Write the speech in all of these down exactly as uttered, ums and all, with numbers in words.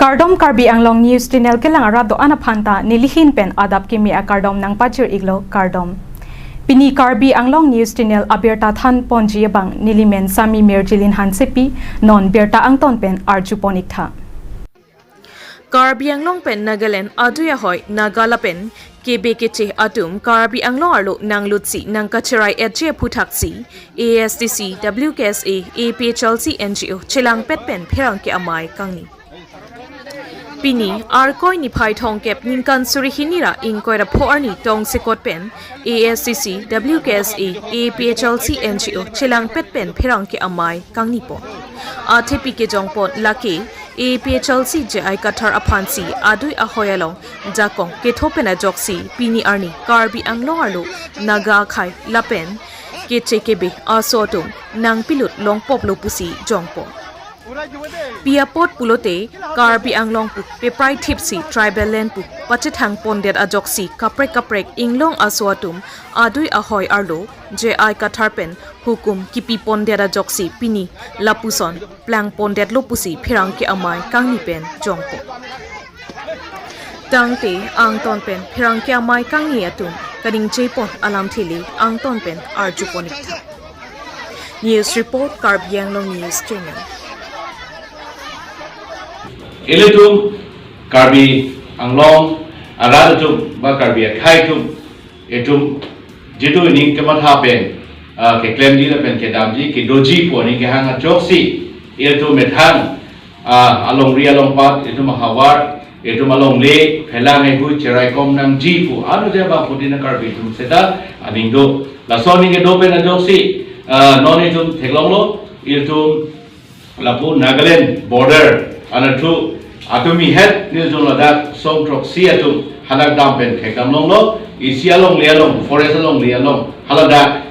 Kardom, Karbi Anglong News Channel kelang arat do-an aphan ta nelihin pen adap kimi akardom nangpajir-iklo, kardom. Pini Karbi Anglong News Channel abirta thanponji abang nelimen Sami Mirjilin Hansepi, non birta angton pen arjupon-iktha. Karbi Anglong pen Nagaland adui ahoi Naga lapen kebe keche atum Karbi Anglong arlo nanglutsi nangkacherai-etji aphuthaksi A S D C, W K S A, A P H L C N G O chelangpet pen pherangke amei kangni. Pini Arkoi niphai thomkep ningkan suri hini ra ingkoi ra pho arni tongsekot pen A S D C, W K S A, A P H L C N G O chelangpet pen pherangke amei kangnipon. Athepi kejongpon lake A P H L C J I Kathar aphansi adui ahoi along jakong ketho pen ajoksi pini arni Karbi Anglong arlo Naga akhei lapen keche kebe aso atum nangpilut longpoplo pusi jongpon. Pi apot pulote Karbi Anglong pu peprai thipsi tribal land pu pachethangpondet ajoksi kaprek kaprek inglong aso atum adui ahoi arlo J I Kathar pen hukum kipipondet ajoksi pini lapuson plangpondetlo pusi pherangke amei kangni pen jongpon. Tangte angton pen pherangke amei kangni atum kaningjepon alamthe le angton pen arjupon-iktha. News report, Karbi Anglong News Channel. Ilitum Karbi Anglong arat atum ba Karbi akhei atum, itum jitu ining kematha pen, ah, keklemji lapen kedamji kedoji pu aning kehang ajoksi, ilitum methang, ah, alongri alongpat, itum ahavar, itum alongle phelang heihui cheraikom nangji pu anu je ba putin Karbi atum seta aning do. Laso aning kedo pen ajoksi, ah, non itum theklonglo, itum lapu Nagaland border anatthu atum ihet nelitum ladak song throksi atum hadak dam pen thekdam longlo, isi alongle along, forest alongle along, haladak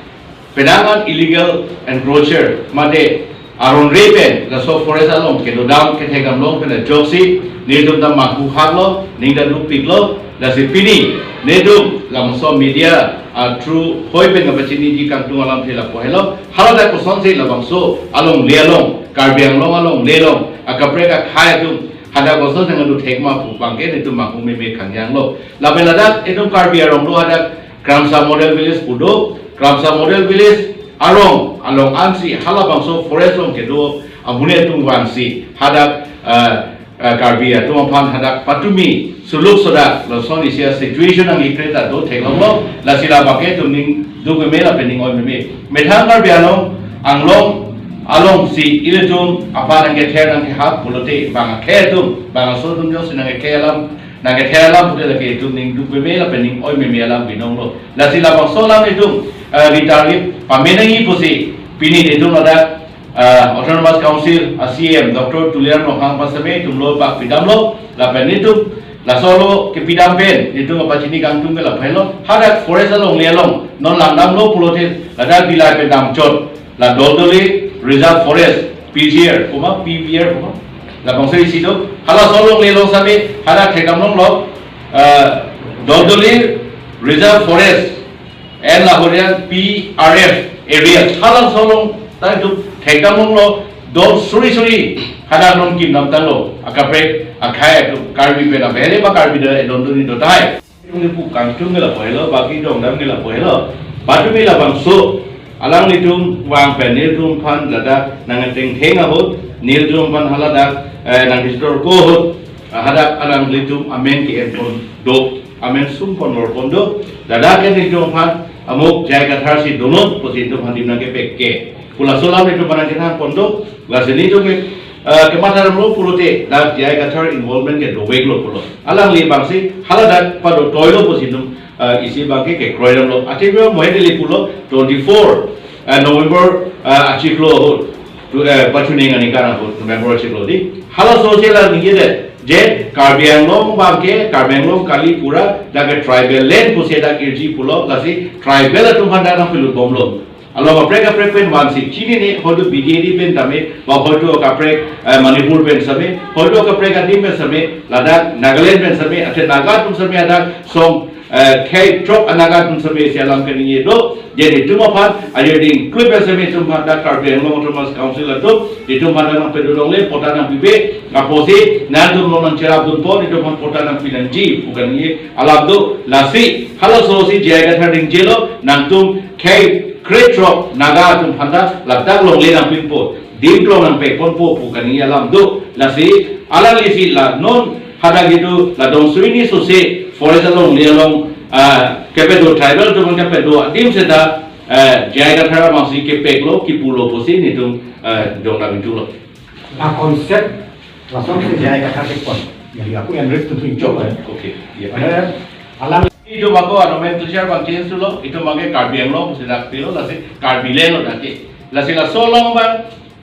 penang an illegal encroacher mate aron re pen laso forest along kedodam kethekdam long pen ajoksi nelitum ta manghu haklo, ning ta dukpiklo, lasi pini nelitum labangso media a through hoi pen kapachiniji kangtung alamthe lapu helo, haladak kosonsi labangso alongle along, Karbi Anglong alongle along akaprek akhei atum hadak koson nangdo thekma pu abangke nelitum manghu meme kangjanglo. Lapen ladak itum Karbi arong do, hadak Kramsa Model Village pu do, Kramsa Model Village arong along ansi halabangso forest along kedo amonit atum vangsi hadak, eh, eh, Karbi atum aphan hadak patumi suluk sodak lason isi a-situation nangkekre ta do theklonglo, lasi labangke itum ning duk meme lapen ning oi meme. Methang Karbi Anglong, Anglong alongsi ilitum aphan nangkether nangkehap pulote bang akhei atum, bang aso atum jongsi nangkether alam, nangkether alam pulote lake itum ning duk meme lapen ning oi meme alam binonglo. Lasi labangso alam itum, eh, ritarlip pamenangji pusi pini nelitum ladak, eh, Autonomous Council a-C E M Doctor Tuliram Ronghang aphan seme itum lo pak pidamlo, lapen nelitum laso lo kepidam pen nelitum kapachini kangtung ke lapu helo, hadak forest alongle along non langdamlo pulote ladak Dillai pen damchot la Doldoli Reserve Forest, P G R, koma P V R, koma labangso isi do, halaso alongle along same hadak thekdam longlo, eh, Doldoli Reserve Forest and lahorian P R F area, halaso along ta itum thekdam longlo, dol suri suri hadak non kimdam tanglo, akaprek akhei atum, Karbi pen abere ba Karbi do edon doni do tahai. Itum pu kangtung ke lapu helo, baki dongdam ke lapu helo. Patumi labangso alanglitum vang pen nelitum aphan ladak nangtengtheng ahut, nelitum aphan haladak, eh, nangdisturb ko ahut, hadak alanglitum amen ke-enpon do, amen sumpon vorpon do, ladak ke nelitum aphan amuk J I Kathar si donon pusi nelitum aphan dim nangkepek ke pu laso alam nelitum aphan nangkethanpon do, lasi nelitum ke, eh, kematha damlo pulote dak J I Kathar involvement ke doveklo pulo. Alangli abangsi haladak pado toilo pusi nelitum, eh, isi abangke kekroi damlo. Athe bia mohedili pulo twenty-four, eh, November, eh, achiklo ahut, tu, eh, pachuning aningkan ahut November achiklo di. Halaso si la ningjedet je Karbi Anglong abangke, Karbi Anglong kali, pura dak ke tribal land pusi dak irji pulo, lasi tribal atum aphan dak nangpilut bomlo. Along kaprek kaprek pen vansi chinine, hoitu B J D pen tame, ba hoitu kaprek, eh, Manipur pen same, hoitu kaprek adim pen same, ladak Nagaland pen same, athe Naga atum same hadak song Eh, khei throk anaga atum seme isi alam kaningje do, je netum aphan, ajo ding klip seme netum aphan dak Karbi Anglong Autonomous Council atum, netum aphan nangpado longle, patta nangpipe, apotsi, nangtum non nangcherap dunpo, netum aphan patta nangpi nangji, pu kaningje alam do, lasi, halaso si J I Kathar ningjelo, nangtum khei krethrok naga atum aphan ta ladak longle nangpinpo, dim klong nangpekponpo pu kaningje alam do. Lasi alangli si la non hadak itu la dong suini sose forest alongle along, ah, kepedo tribal atum kepedo adim seta, eh, J I Kathar abang si kepeklo kipulo pusi netum, eh, dong dam itu lo. A concept lason si J I Kathar kepon. Jadi aku enrich tu tu inchok, eh. Okay, iya. Ada alam Itum ako nomenclature abang change lo, itum abang ke Karbi Anglong si dak pilo, lasi Karbi land lo dak ke. Lasi laso along abang,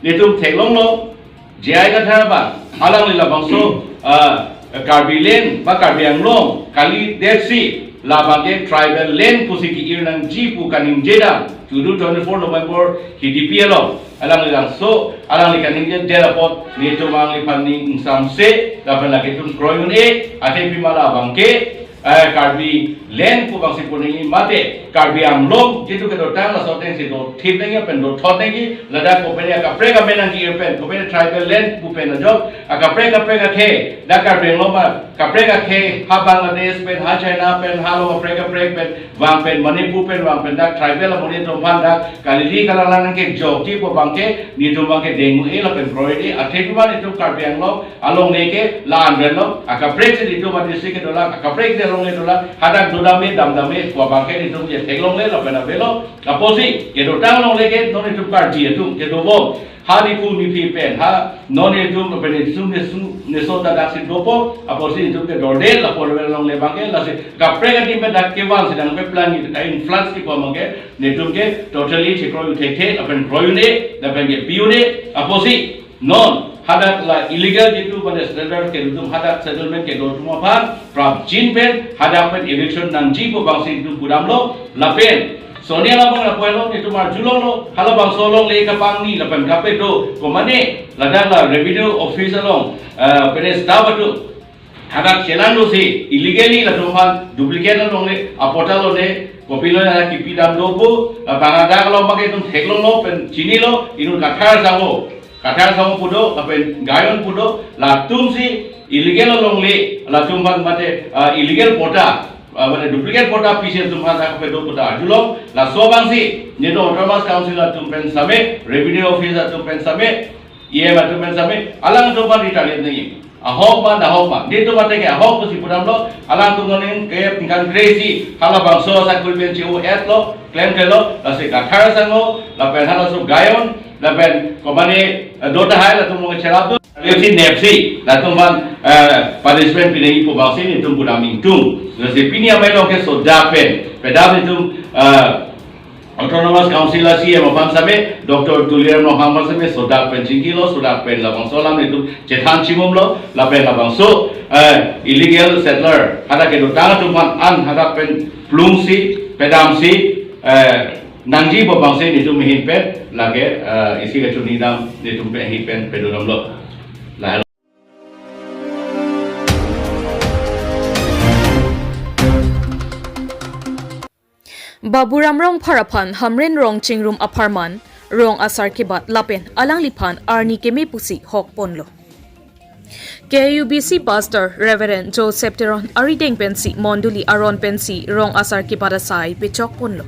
netum theklonglo, J I Kathar abang, alangli labangso, ah, Karbi land, ba Karbi Anglong, kali detsi, labang ke tribal land pusi ki-ir nangji pu kaningje dam, tudu twenty-four November, H D P along, alangli langso, alangli kaningje det apot, netum alangliphan ning ingsamse, lapen lake itum kroi un-e, athe pima labang ke, eh, Karbi land pu abang si pu nangji mate, Karbi Anglong, jitu kedotang laso ateng si dothip nangji pen dothot nangji, ladak kopine akaprek amen nangji pen, kopine tribal land pu pen ajok, akaprek akaprek akhei, dak Karbi Anglong ma, kaprek akhei, ha Bangladesh pen, ha China pen, ha lo kaprek kaprek pen, vang pen, Manipur pen, vang pen, dak tribal amonit atum aphan dak, kalili kalanglang nangkejokji pu abang ke, netum abang ke deng un-e lapen kroi un-e, athe pima netum Karbi Anglong, alongle ke la anren lo, akaprek si netum a district ke dolang, akaprek si alongle dolang, hadak dodam me, dam dam me, pu abang ke netum je theklongle lapen avelo, apotsi, kedotang longle ke, non netum Karbi atum, kedobom, ha Diphu Diphi pen, ha, non netum, lapen netum nesu, neso ta dak si dopo, apotsi netum kedorde, lapu longle abang ke, lasi, kaprek adim pen dak kevan si nangpeplang ni, ka influence kipu abang ke, netum ke, totally chekroi un-e thekthe, lapen kroi un-e, lapen kepi un-e, apotsi, non, hadak la illegal jitu pada settler ke netum hadak settlement kedo atum aphan, prapjin pen, hadak pen eviction nangji pu abang si netum pudamlo, lapen, soni alabang lapu-an lo, netum arjulonglo, halabangso alongle kapangni, lapen kapedo, komane, ladak la revenue office along, eh, pene staff atum, hadak chelang dosi, illegally latum aphan duplicate alongle, apatta longle, kopilo na kipi dam do pu, lapen hadak along abang ke itum theklonglo, pen chinilo, inut Kathar Sangho, Kathar Sangho pu do, lapen Gayon pu do, latum si illegal alongle, latum aphan mate, ah, illegal patta, ah, mate duplicate patta pisi atum aphan dak kedo pu ta arjulong, laso abang si, netum Autonomous Council atum pen same, Revenue Office atum pen same, E M atum pen same, alangtum aphan retaliate nangji. Ahok ma, ahok ma. Netum ateng ke ahok pusi pudamlo, alangtum nangning ke pingkan kresi, halabangso asakuri pen che-o-et lo, klemklelo, lasi Kathar Sangho, lapen halaso Gayon, lapen komane, eh, do tahai latum along cherap do. Nepsi, nepsi, latum aphan, eh, punishment pi nangji pu abang si netum pudam ingtung. Lasi pini amei along ke sodak pen, pedam netum, eh, Autonomous Council a C E M aphan same, Doctor Tuliram Ronghang aphan same, sodak pen chingkilo, sodak pen labangso alam netum chethan chimumlo, lapen labangso, eh, illegal settler, hadak kedotang atum aphan an hadak pen plungsi, pedamsi, eh, nangji pu abang si netum ahin pen, lake, eh, isi kachini dam netum pen ahin pen pedodamlo. Lahelo. Baburam Rongphar aphan Hamren Rongchingrum apharman rong asar kebat lapen alangliphan arni keme pusi hokponlo. K U B C Pastor Reverend Joseph Teron arideng pensi mondoli aron pensi rong asar kebat asai pechokponlo.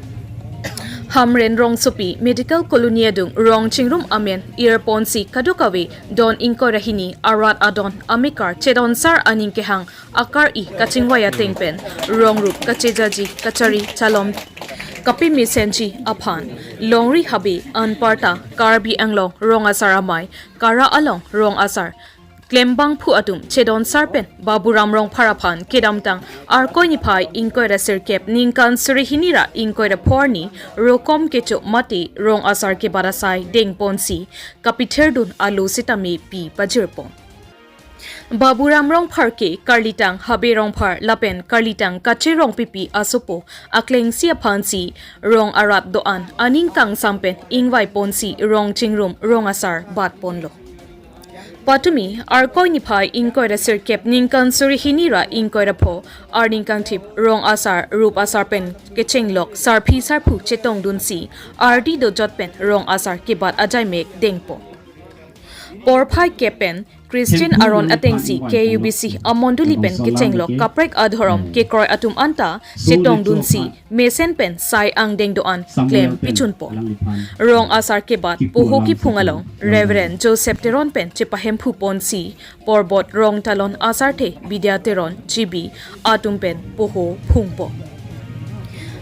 Hamren Rongsopi Medical Colony adung Rongchingrum amen irponsi kadokave don ingkoi ra hini arat adon amekar Chedon Sar aning kehang akar-i kachingvai ateng pen rongrup kachejaji kachari chalom kapemesenji aphan Longri Habe anparta Karbi Anglong rong asar amei Kara along rong asar klembangphu atum Chedon Sar pen Baburam Rongphar aphan kedamtang Arkoi niphai ingkoi ra sirkep ningkan suri hini ra ingkoi ra pho arni rokom kecho mate rong asar kebat asai dengponsi kapithirdun alo sitame pi pajirpon. Baburam Rongphar ke karlitang Habe Rongphar lapen karlitang Kache Rongpipi asopo aklengsi aphansi rong arat do-an aning kangsam pen ingvaiponsi Rongchingrum rong asar batponlo. Patumi, Arkoi niphai ingkoi ra sirkep ningkan suri hini ra ingkoi ra pho, arni kangthip Rong Asar, Rup Asar pen kechenglok sarpi sarpo chetongdunsi, ardi dojot pen Rong Asar kebat ajaimek dengpo. Porphai kep pen Christian aron atengsi K U B C amondoli pen kechenglok kaprek adhorom kekroi atum anta chetongdunsi mesen pen sai angdeng do-an klem pichunpo. Rong Asar kebat poho kiphung along Reverend Joseph Teron pen chepahemphu ponsi porbot Rong Talon Asarthe Bidya Teron G B atum pen poho phungpo.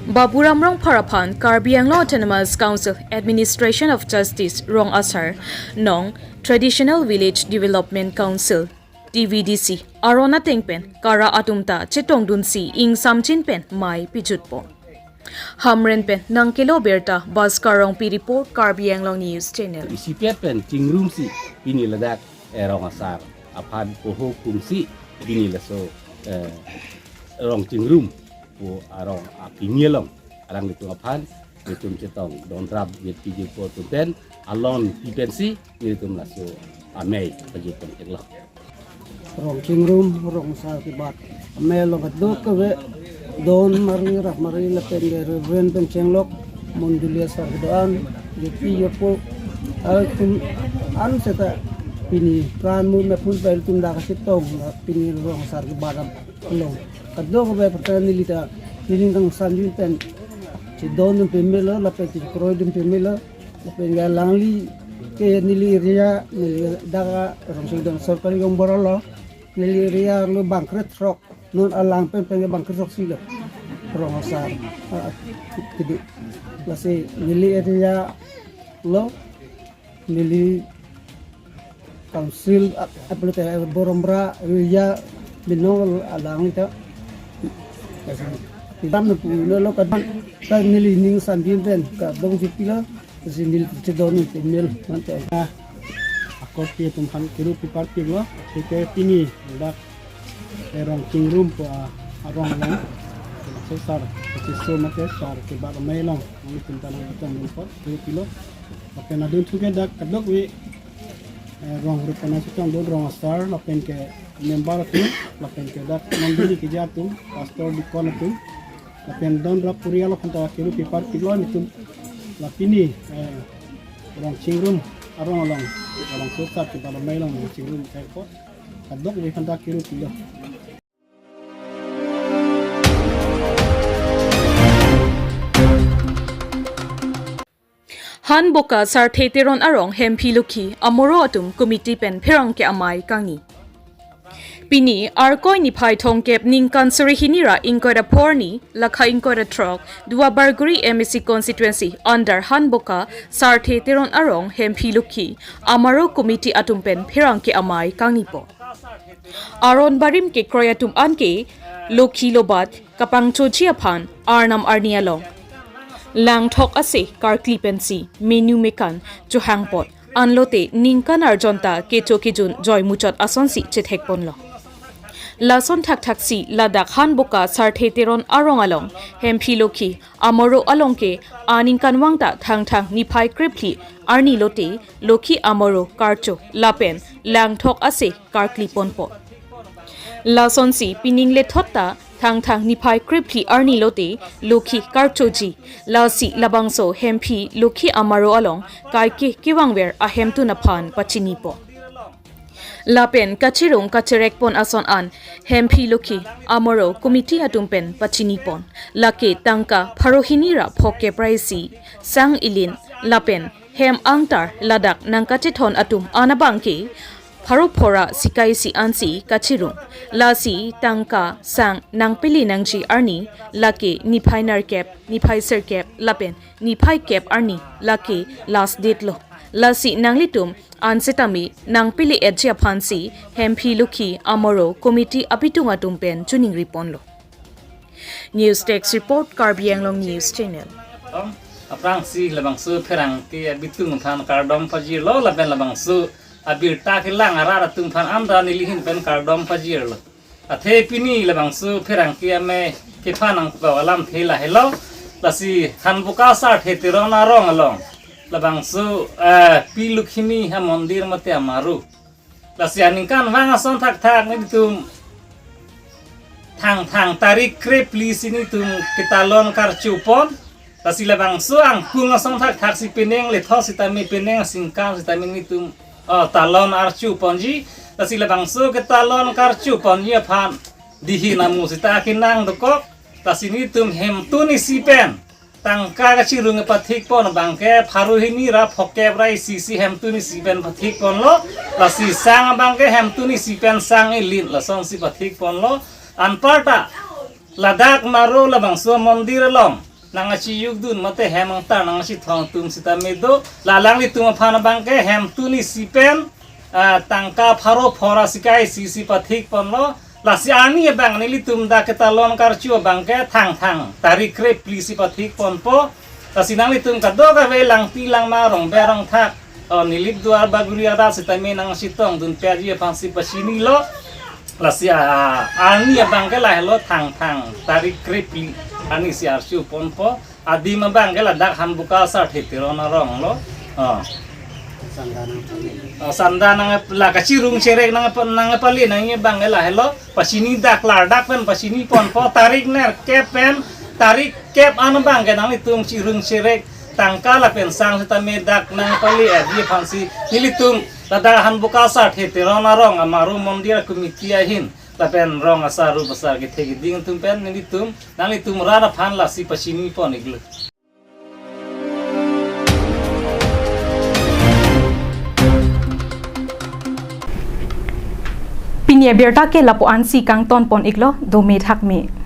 Baburam Rongphar aphan Karbi Anglong Autonomous Council Administration of Justice Rong Asar, Nong Traditional Village Development Council, T V D C aron ateng pen kara atum ta chetongdunsi ingsamjin pen mei pijutpo. Hamren pen nangkelo birta Bhaskar Rongpi report, Karbi Anglong News Channel. Isipet pen chingrumsi pini ladak, eh, Rong Asar aphan poho phungsi pini laso, eh, rong chingrum pu arong apini along alanglitum aphan nelitum chetongdun rap, jeti jepo atum pen alon pi pensi nelitum laso amei pajutpon theklong. Rong chingrum, Rong Asar kebat amei along kadokave don mari, rap mari lapen ke Reverend pen chenglok mondoli asar kedo-an, jeti jepo atum an seta pini pran mu mepun pen ilitum dak chetong, pini Rong Asar kebat along kadokave patan neli ta neli kangsamjin pen chedondun pemelo lapen chekroidun pemelo. Lapen ke alangli ke neli area, neli dak Rongchingdong Sorkari Gaon Bor lo, neli area lo bangkret throk, non alang pen pen ke bangkret throksi lo Rong Asar, ah, kidi. Lasi neli area lo, neli council ap-, aplo te Boromra area binong alangli ta. Lasi itam na pulo lo kadang ta neli ningsamjin pen kadokave pilo, lasi neli chedondun pemel mante. Ah, akorte atum aphan kerup piparpiklo, athe ke pini dak, eh, rong chingrum pu, ah, arong along. Laso sar, laso mate sar kebat amei along, nelitum ta nangchetongdun apot kerup pilo. Lapen adunthu ke dak kadokave, eh, rong rup pen nangchetongdun, Rong Asar lapen ke member atum, lapen ke dak mondoli keja atum, pastor, deacon atum, lapen don rap puri along aphan ta kerup piparpiklo nelitum. La pini, eh, rong chingrum arong along, labangso sar kebat amei along rong chingrum kepo, kadokave aphan ta kerup pilo. Hanboka Sarthe Teron arong Hemphi Lokhi Amoro atum committee pen pherangke amei kangni. Pini Arkoi niphai thomkep ningkan suri hini ra ingkoi ra pho arni, lakha ingkoi ra throk, Duar Bagori M A C constituency under Hanboka Sarthe Teron arong Hemphi Lokhi Amoro committee atum pen pherangke amei kangnipo. Aron barim kekroi atum an ke lokhi lobat kapangchoji aphan arnam arni along langthok ase karkli pensi menu mekan chohang apot, anlote ningkan arjon ta kecho kejun joi muchot asonsi chethekponlo. Lason thakthaksi ladak Hanboka Sarthe Teron arong along Hemphi Lokhi Amoro along ke aningkan vang ta Thangthang niphai krephli arni lote Lokhi Amoro karcho lapen langthok ase karkliponpo. Lasonsi pining lethot ta Thangthang niphai krephli arni lote Lokhi karchoji, lasi labangso Hemphi Lokhi Amoro along kaike kevangver ahemtun aphan pachinipo. Lapen kachirung kachirekpon ason an Hemphi Lokhi Amoro committee atum pen pachinipon. Lake tangka pharo hini ra phokep ra isi, sang ilin lapen hem angtar ladak nangkachethon atum an abang ke pharo phora sikai isi ansi kachirung. Lasi tangka sang nangpili nangji arni lake niphai nerkep, niphai sirkep lapen niphai kep arni lake last date lo. Lasi nanglitum an setame nangpili etji aphansi Hemphi Lokhi Amoro committee abitung atum pen choningriponlo. News Desk Report, Karbi Anglong News Channel. Aphrangsi labangso pherangke abitung aphan kardom pajirlo lapen labangso abirta kelang arat atum aphan anta neli ahin pen kardom pajirlo. Athe pini labangso pherangke amei kephan nangpo alamthe lahelo, lasi Hanboka Sarthe Teron arong along labangso, eh, Pi Lukhimi amondir mate Amoro Lasi aningkanvang ason thakthak nelitum Thangthang tarik krepli si nelitum ketalon karchupon. Lasi labangso angkung ason thakthak si penang lethok sitame penang singkang sitame nelitum, oh, talon archuponji. Lasi labangso ketalon karchuponji aphan dihi namu sita akinang dokok. Lasi nelitum hemtun isi pen tangka kachirung pathikpon abangke pharo hini ra phokep ra isi si hemtun isi pen pathikponlo. Lasi sang abangke hemtun isi pen sang ilin lasonsi pathikponlo. Anparta ladak maro labangso mondir along nangkachiyukdun mate hem angtar nangkachithongdun sitame do. La alanglitum aphan abangke hemtun isi pen, ah, tangka pharo phora sikai isi si pathikponlo. Lasi arni abang nelitum dak ketalon karchu abangke Thangthang tarik krepli si pathikponpo. Lasi nanglitum kadokave Langpi Langma, Rongber Rongthak, oh, Nilip Duar Baguri arat sitame nangkachitongdun peji aphansi pachinilo. Lasi, ah, arni abangke lahelo Thangthang tarik krepli arni si archuponpo. Adim abangke ladak Hanbuka Sarthe Teron aronglo. Oh. Sanda nang pali. Oh, sanda nang la kachirung cherek nang pa-, nangpali nangji abangke lahelo. Pachini dak, ladak pen pachiniponpo, tarik nerkep pen tarik kep an abangke nanglitum chirung cherek tangka lapen sang sitame dak nangpali edi aphansi nelitum ladak Hanbuka Sarthe Teron arong amaro mondir committee ahin lapen rong asar rupasar kethe keding atum pen nelitum nanglitum rat aphan lasi pachinipon iklo. Pini abirta ke lapu-ansi kangtonpon iklo, dome thakme.